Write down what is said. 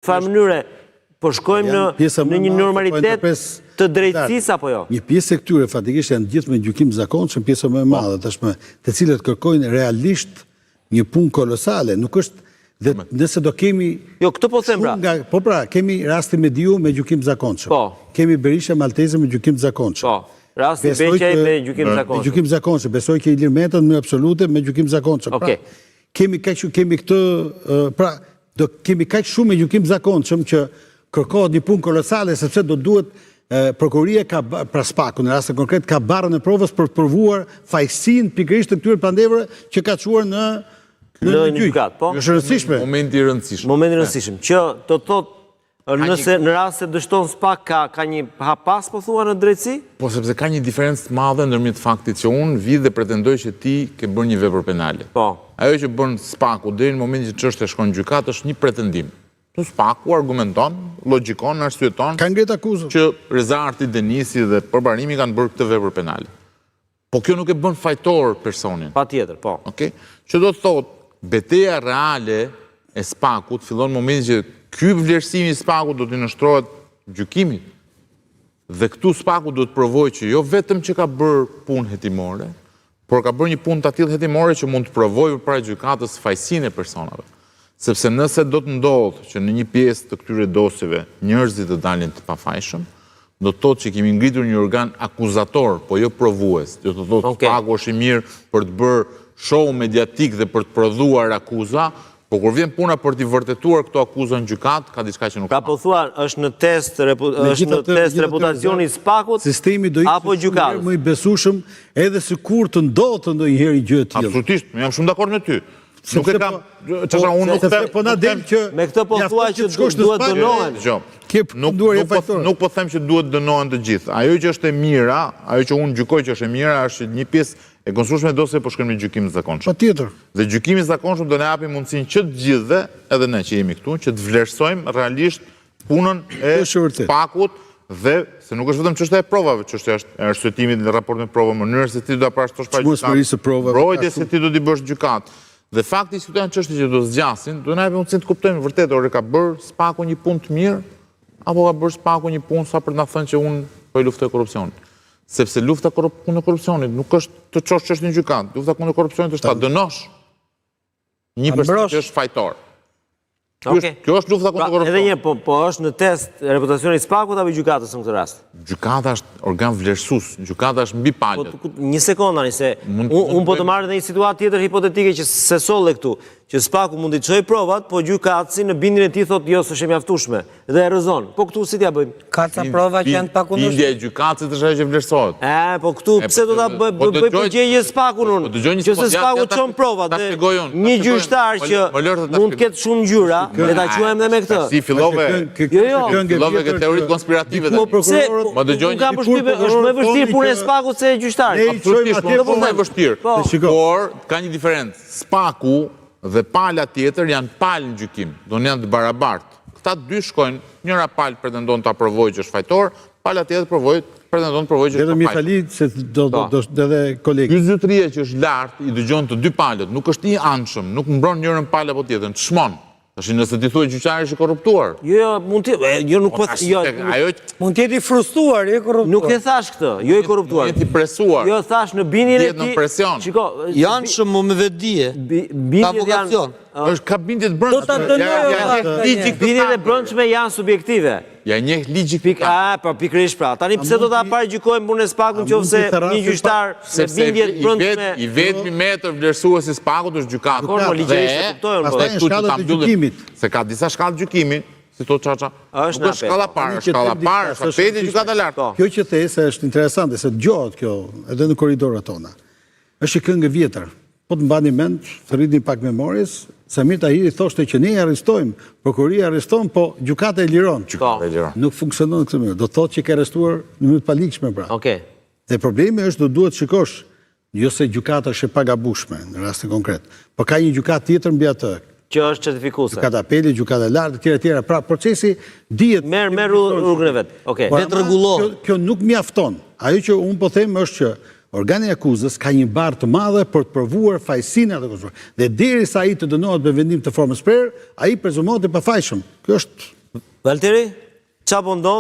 Farë mënyre, po shkojmë në në një po normalitet të drejtësisë apo jo? Një pjesë e këtyre faktikisht janë gjithë me gjykim të zakonshëm, pjesa më e po. madhe tashmë, të cilët kërkojnë realisht një punë kolosale, nuk është dhe nëse do kemi Jo, këtë po them pra. Nga, po pra, kemi rastin Mediu me gjykim të zakonshëm. Po. Kemi Berisha Malteze me gjykim të zakonshëm. Po. Rasti Beqaj me gjykim të zakonshëm. Me gjykim të zakonshëm, besoj që Ilir Meta në mënyrë absolute me gjykim të zakonshëm. Pra, Okej. Kemi kaq kemi këtë pra do kemi kaq shumë me gjykim të zakonshëm që kërkohet një punë kolosale sepse do duhet prokuroria ka pra SPAK-u në rastin konkret ka barrën e provës për të provuar fajësinë pikërisht të këtyre të pandehurve që ka çuar në në një gjykatë, po. Është e rëndësishme. Momenti i rëndësishëm. Momenti i rëndësishëm, që do të thotë Nëse në rast se dështon SPAK ka ka një hap pas po thua në drejtësi? Po sepse ka një diferencë të madhe ndërmjet faktit që unë vij dhe pretendoj që ti ke bërë një vepër penale. Po. Ajo që bën SPAK-u deri në momentin që çështja shkon në gjykatë është një pretendim. Ku SPAK-u argumenton, logjikon, arsyeton Ka ngrit akuzën. që Rezarti, Denisi dhe Përparimi kanë bërë këtë vepër penale. Po kjo nuk e bën fajtor personin. Patjetër, po. Okej? Që do të thotë, beteja reale e SPAK-ut fillon në momentin që ky vlerësim i SPAK-ut do t'i nënshtrohet gjykimit. Dhe këtu SPAK-u duhet të provojë që jo vetëm që ka bërë punë hetimore, por ka bërë një punë të atillë hetimore që mund të provojë përpara gjykatës fajësinë e personave. Sepse nëse do të ndodhë që në një pjesë të këtyre dosjeve njerëzit të dalin të pafajshëm, do të thotë që kemi ngritur një organ akuzator, po jo provues. Do të thotë Okej. SPAK-u është i mirë për të bërë show mediatik dhe për të prodhuar akuza, po kur vjen puna për t'i vërtetuar këto akuza në gjykatë, ka diçka që nuk Pra po thua është në test repu, është në Megjithatë, test megjithatë, reputacioni i SPAK-ut Sistemi do ishte apo shumë herë gjykatës? më i besueshëm edhe sikur të ndodhte ndonjëherë një gjë e tillë. Absolutisht, jam shumë dakord me ty. Nuk e kam, çfarë po, unë nuk them, po na del që me këtë po thua që duhet dënohen. Dëgjo. Nuk nuk po nuk po them që duhet dënohen të gjithë. Ajo që është e mira, ajo që unë gjykoj që është e mira është që një pjesë e konsiderueshme e dosjeve po shkojnë në gjykim të zakonshëm. Patjetër. Dhe gjykimi i zakonshëm do na japi mundësinë që të gjithëve, edhe ne që jemi këtu, që të vlerësojmë realisht punën e SPAK-ut dhe se nuk është vetëm çështja e provave, çështja është e arsyetimit në raport me provën, mënyrën se si do ta parashtrosh para gjykatës, mbrojtjes se ti do t'i bësh gjykatë. Dhe fakti që këto janë çështje që do zgjasin, do na japin mundësinë të kuptojmë vërtet ore ka bërë SPAK-u një punë të mirë apo ka bërë SPAK-u një punë sa për të na thënë që unë po e luftoj korrupsionin. Sepse lufta kundër korrupsionit nuk është të çosh çështjen në gjykatë, lufta kundër korrupsionit është ta dënosh Një person që është fajtor. Okej. Kjo është lufta kundër pra, korrupsionit. Edhe një, po po është në test reputacioni i SPAK-ut apo i gjykatës në këtë rast? Gjykata është organ vlerësues, gjykata është mbi palët. Po një sekondë tani se unë po të marr edhe një situatë tjetër hipotetike që s'e solle këtu, që SPAK-u mund t'i çojë provat, po gjykatësi në bindjen e tij thotë jo, s'është e mjaftueshme. Dhe e rrëzon. Po këtu si t'ia bëjmë? Ka ca prova që janë të pakundërshtueshme. Bindja e gjykatësit është ajo që vlerësohet. E, po këtu pse do ta bëj po bëj përgjegjës SPAK-un unë? Po Që se SPAK-u çon provat dhe një gjyqtar që mund të ketë shumë ngjyra, le ta quajmë dhe me këtë. Si fillove? Jo, jo. Fillove ke teoritë konspirative Po pse? Ma dëgjoj. Unë kam përshtypje, është më e vështirë puna e SPAK-ut se e gjyqtarit. Absolutisht, po më e vështirë. Po. Por ka një diferencë. SPAK-u dhe pala tjetër janë palë në gjykim, do janë të barabartë. Këta dy shkojnë, njëra palë pretendon ta provojë që është fajtor, pala tjetër provoj, pretendon të provojë që është Vetëm pafajshëm. një fali se do do Po. do edhe kolegë. Ky zotëria që është lart i dëgjon të dy palët, nuk është i anshëm, nuk mbron njërën palë apo tjetrën, çmon. Tash nëse ti thua gjyqtari është i korruptuar. Jo, jo, mund të, jo nuk po, jo, ajo mund të jetë i frustruar, jo i korruptuar. Nuk e thash këtë, jo i korruptuar. Mund të jetë i presuar. Jo, thash në bindjen e tij. Në presion. Shiko, janë shumë me vetëdije. Ka vokacion. Është ka bindje të brendshme. Do ta dënojë Bindjet e brendshme janë subjektive. Ja njeh ligji Pik, a, po pikërisht pra. Tani pse do ta paragjykojmë punën e SPAK-ut nëse një gjyqtar me bindje të brendshme i vetmi metër vlerësues i SPAK-ut është gjykata. Po, po ligjërisht e kuptoj unë. Pastaj po. shkallët e gjykimit. Se ka disa shkallë gjykimi, si thotë Çaça. Është Nuk është shkalla e parë, shkalla e parë, është apeli gjykata e lartë. Po. Kjo që the se është interesante se dëgjohet kjo edhe në korridoret tona. Është një këngë e vjetër. Po të mbani mend, thërritni pak memorjes, Samir Tahiri thoshte që ne i arrestojmë, prokuroria arreston, po gjykata e liron. Gjykata e liron. Nuk funksionon në këtë mënyrë. Do të thotë që ke arrestuar në mënyrë të paligjshme pra. Okej. Dhe problemi është do duhet shikosh, jo se gjykata është e pagabueshme në rastin konkret, po ka një gjykatë tjetër mbi atë. Që është certifikuese. Gjykata apeli, gjykata e lartë etj etj. Pra procesi dihet. Merr merr rrugën e vet. Okej. Vetë rregullohet. Kjo, kjo nuk mjafton. Ajo që unë po them është që. Organi i akuzës ka një barrë të madhe për të provuar fajësinë e të akuzuarit. Dhe derisa ai të dënohet me vendim të formës prerë, ai prezumohet i pafajshëm. Kjo është Valteri, ça po ndodh?